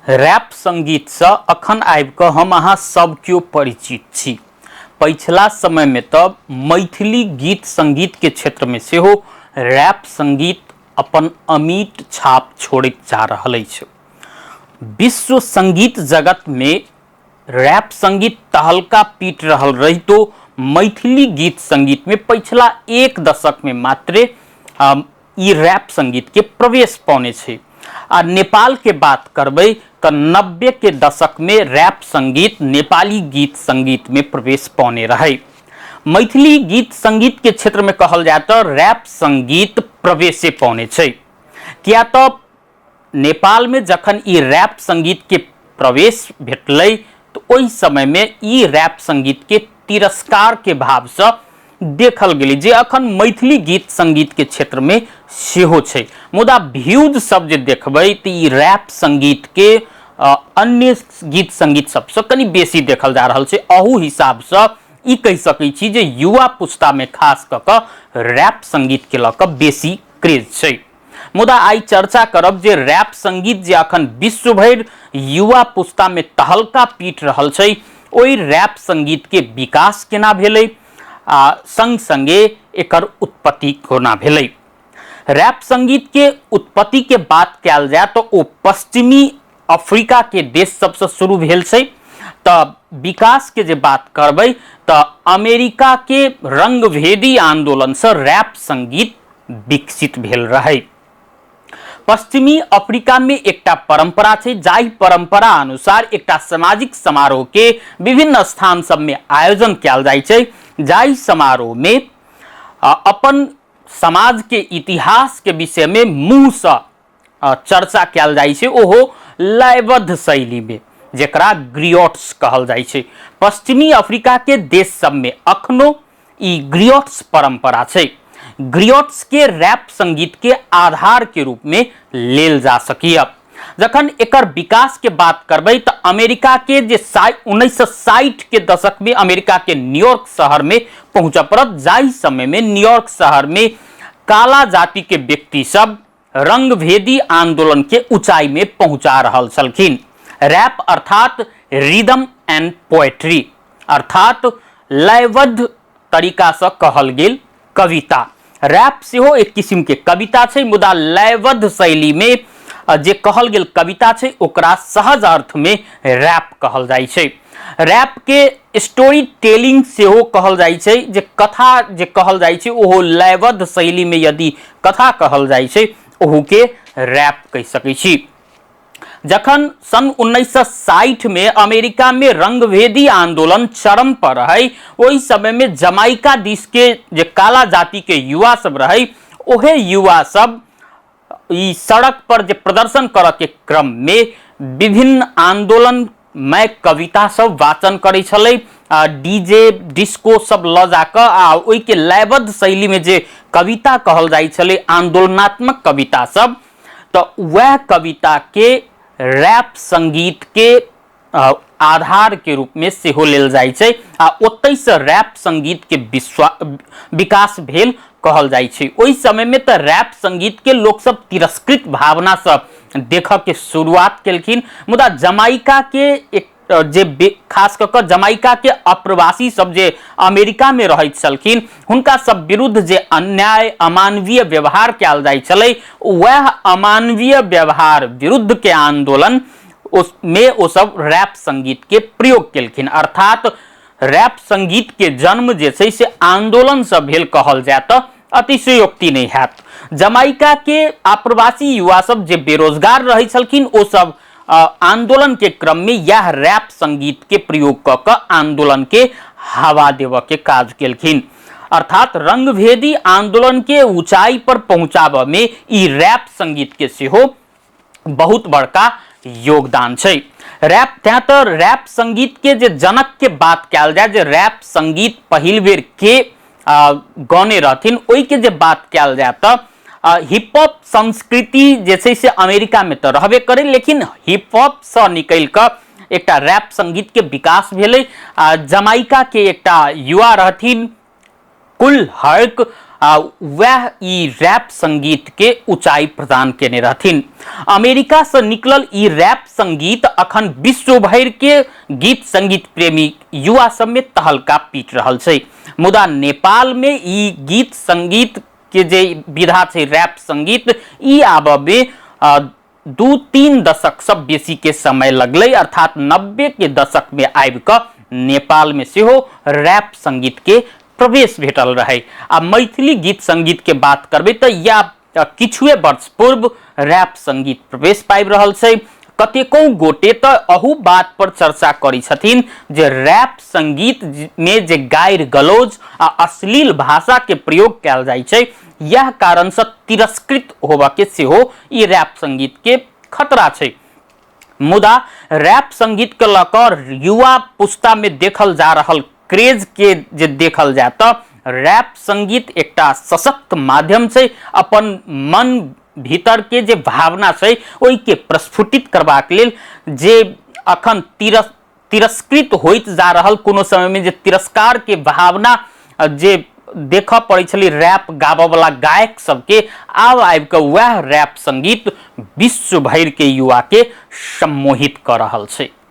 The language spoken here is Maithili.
रैप संगीतसँ अखन आबि कऽ हम अहाँ सब केओ परिचित छी। पछिला समयमे तऽ मैथिली गीत संगीतके क्षेत्रमे सेहो रैप संगीत अपन अमिट छाप छोड़ैत जा रहल अछि। विश्व संगीत जगतमे रैप संगीत तहलका पीट रहल रहितो मैथिली गीत संगीतमे पछिला एक दशकमे मात्रे ई रैप संगीत के प्रवेश पौने छै। आ नेपाल के बात करबै तऽ 90 के दशक में रैप संगीत नेपाली गीत संगीत में प्रवेश पौने रहे। मैथिली गीत संगीत के क्षेत्र में कहल जाय तऽ रैप संगीत प्रवेशे पौने छै, किया तऽ नेपाल में जखन ई रैप संगीत के प्रवेश भेटलै तऽ ओहि समय में ई रैप संगीत के तिरस्कार के भाव से देखल गेलै, जे अखन मैथिली गीत संगीत के क्षेत्र में सेहो छै। मुदा व्यूज सब जे देखबै तऽ ई रैप संगीत के अन्य गीत संगीत सबसँ कनि बेसी देखल जा रहल छै। अहू हिसाबसँ ई कहि सकै छी जे युवा पुस्ता में खास कऽ कऽ रैप संगीत के लऽ कऽ बेसी क्रेज छै। मुदा आइ चर्चा करब जे रैप संगीत जे अखन विश्व भरि युवा पुस्ता में तहलका पीट रहल छै, ओहि रैप संगीत के विकास केना भेलै आ संग संगे एकर उत्पत्ति कोना भेलै। रैप संगीत के उत्पत्ति के बात कयल जाय तऽ ओ पश्चिमी अफ्रीका के देश सबसँ शुरू भेल छै। तऽ विकास के जे बात करबै तऽ अमेरिका के रंगभेदी आंदोलन से रैप संगीत विकसित भेल रहै। पश्चिमी अफ्रीका में एकटा परंपरा छै, जाहि परंपरा अनुसार एकटा सामाजिक समारोह के विभिन्न स्थान सब में आयोजन कयल जाइ छै, जाहि समारोह में अपन समाज के इतिहास के विषय में मुँह से चर्चा कयल जाइ छै, ओहो लयबद्ध शैली में, जेकरा ग्रियोट्स कहल जाइ छै। पश्चिमी अफ्रीका के देश सब में अखनो ई ग्रियोट्स परंपरा छै। ग्रियोट्स के रैप संगीत के आधार के रूप में लेल जा सकिय। जखन एकर विकास के बात करबै तऽ अमेरिका के जे 1960 के दशक में अमेरिका के न्यूयॉर्क शहर में पहुंचऽ पड़त, जाहि समय में न्यूयॉर्क शहर में काला जाति के व्यक्ति सब रंगभेदी आंदोलन के ऊंचाई में पहुंचा रहल छलखिन। रैप अर्थात रिदम एंड पोएट्री, अर्थात लयबद्ध तरीका से कहल गेल कविता। रैप सेहो एक किस्म के कविता छै, मुदा लयबद्ध शैली में जे कहल गेल कविता छै ओकरा सहज अर्थ में रैप कहल जाइ छै। रैप के स्टोरी टेलिंग सेहो कहल जाइ छै, जे कथा जे कहल जाइ छै ओहो लयबद्ध शैली में यदि कथा कहल जाइ छै ओहू के रैप कहि सकै छी। जखन सन 1960 में अमेरिका में रंगभेदी आंदोलन चरम पर रहे, ओहि समय में जमाइका दिस के जे काला जाति के युवा सब रहे, ओहे युवा सब ई सड़क पर जे प्रदर्शन करऽ के क्रम में विभिन्न आंदोलन में कविता सब वाचन करै छलै, आ डीजे डिस्को सब लऽ जाकऽ आ ओहि के लयबद्ध शैली में जे कविता कहल जाइ छलै, आंदोलनात्मक कविता सब, तऽ वएह कविता के रैप संगीत के आधार के रूप में सेहो लेल जाइ छै आ ओतहि से रैप संगीत के विकास भेल कहल जाइ छै। ओहि समय में तऽ रैप संगीत के लोक सब तिरस्कृत भावना से देखऽ के शुरुआत केलखिन, मुदा जमाइका के एक जे खास कऽ कऽ जमाइका के अप्रवासी सब जे अमेरिका में रहैत छलखिन, हुनका सब विरुद्ध जे अन्याय अमानवीय व्यवहार कयल जाइ छलै, वएह अमानवीय व्यवहार विरुद्ध के आंदोलन में ओ सब रैप संगीत के प्रयोग केलखिन। अर्थात रैप संगीत के जन्म जे छै से आंदोलन से भेल कहल जाय तऽ अतिशयोक्ति नहीं हैत। जमाइका के अप्रवासी युवा सब जे बेरोजगार रहै छलखिन, ओ सब आंदोलन के क्रम में यह रैप संगीत के प्रयोग कऽ कऽ आंदोलन के हवा देवऽ के काज केलखिन। अर्थात रंगभेदी आंदोलन के ऊंचाई पर पहुंचाबऽ में ई रैप संगीत के सेहो बहुत बड़का योगदान छै। रैप तैं तऽ रैप संगीत के जे जनक के बात कयल जाय, जे रैप संगीत पहिल बेर के गौने रहथिन, ओहि के जे बात कयल जाय तऽ हिप हॉप संस्कृति जे छै से अमेरिका में तऽ रहबे करे, लेकिन हिप हॉप से निकलि कऽ एकटा रैप संगीत के विकास भेलै। जमाइका के एकटा युवा रहथिन कुल हर्क, आ वएह ई रैप संगीत के ऊंचाई प्रदान केने रहथिन। अमेरिका से निकलल ई रैप संगीत अखन विश्व भरि के गीत संगीत प्रेमी युवा सब में तहलका पीट रहल छै। मुदा नेपाल में ई गीत संगीत के जे विधा छै रैप संगीत, ई आबऽ में 2-3 दशक सब बेसी के समय लगलै, अर्थात 90 के दशक में आबि कऽ नेपाल में सेहो रैप संगीत के प्रवेश भेटल रहै। आ मैथिली गीत संगीत के बात करबै तऽ या किछुए वर्ष पूर्व रैप संगीत प्रवेश पाबि रहल छै। कतेको गोटे तऽ अहू बात पर चर्चा करै छथिन जे रैप संगीत में जे गारि गलौज आ अश्लील भाषा के प्रयोग कयल जाइ छै, यह कारण से तिरस्कृत होबऽ के सेहो ई रैप संगीत के खतरा छै। मुदा रैप संगीत के लऽ कऽ युवा पुस्ता में देखल जा रहल क्रेज के जे देखल जाय तऽ रैप संगीत एकटा सशक्त माध्यम छै अपन मन भीतर के जे भावना छै ओहि के प्रस्फुटित करबाक लेल, जे अखन तिरस्कृत होइत जा रहल कोनो समय में जे तिरस्कार के भावना जे देखऽ पड़ै छलै रैप गाबऽ वला गायक सबके, आब आबि कऽ वएह रैप संगीत विश्व भरि के युवा के सम्मोहित कऽ रहल छै।